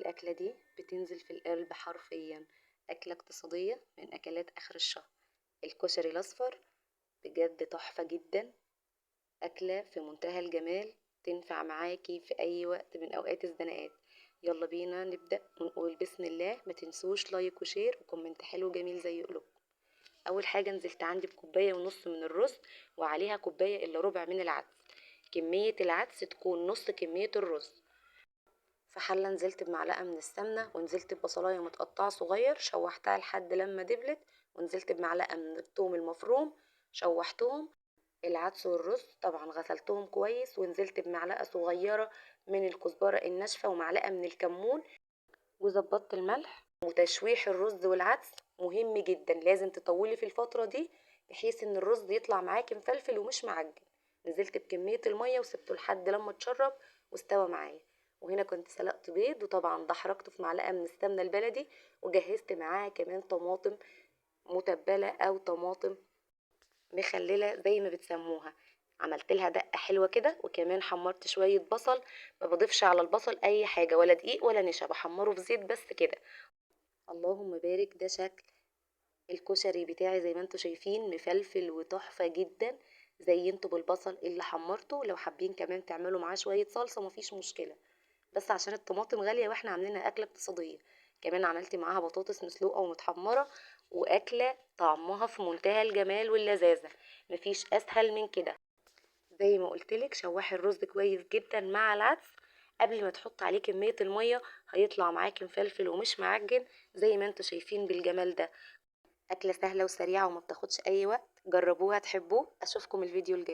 الأكلة دي بتنزل في القلب حرفيا، أكلة اقتصادية من أكلات آخر الشهر. الكشري الأصفر بجد تحفة جدا، أكلة في منتهى الجمال، تنفع معاكي في أي وقت من أوقات الزنقات. يلا بينا نبدأ ونقول بسم الله. ما تنسوش like و share و comment حلو جميل زي قلوبكم. أول حاجة نزلت عندي بكوباية ونص من الرز، وعليها كوباية إلا ربع من العدس. كمية العدس تكون نص كمية الرز. في حلة نزلت بمعلقة من السمنة، ونزلت ببصلاية متقطعة صغير شوحتها لحد لما دبلت، ونزلت بمعلقة من الثوم المفروم شوحتهم. العدس والرز طبعا غسلتهم كويس، ونزلت بمعلقة صغيرة من الكزبرة الناشفة ومعلقة من الكمون، وظبطت الملح. وتشويح الرز والعدس مهم جدا، لازم تطولي في الفترة دي بحيث ان الرز يطلع معاكي مفلفل ومش معجن. نزلت بكمية المية وسبته لحد لما اتشرب واستوى معايا. وهنا كنت سلقت بيض، وطبعا دحرجته في معلقة من السمنة البلدي، وجهزت معاه كمان طماطم متبلة او طماطم مخللة زي ما بتسموها، عملت لها دقة حلوة كده. وكمان حمرت شوية بصل، ما بضيفش على البصل اي حاجة، ولا دقيق ولا نشا، بحمره في زيت بس كده. اللهم بارك. ده شكل الكشري بتاعي زي ما انتم شايفين، مفلفل وتحفة جدا. زينته بالبصل اللي حمرته، لو حابين كمان تعملوا معاه شوية صلصة مفيش مشكلة، بس عشان الطماطم غالية واحنا عاملينها أكلة اقتصادية. كمان عملت معاها بطاطس مسلوقة ومتحمرة، وأكلة طعمها في منتهى الجمال واللذاذة، مفيش أسهل من كده. زي ما قلتلك شوحي الرز كويس جدا مع العدس قبل ما تحط عليه كمية المية، هيطلع معاكي مفلفل ومش معجن زي ما انتوا شايفين بالجمال ده. أكلة سهلة وسريعة وما بتاخدش أي وقت، جربوها تحبوه. أشوفكم الفيديو الجاي.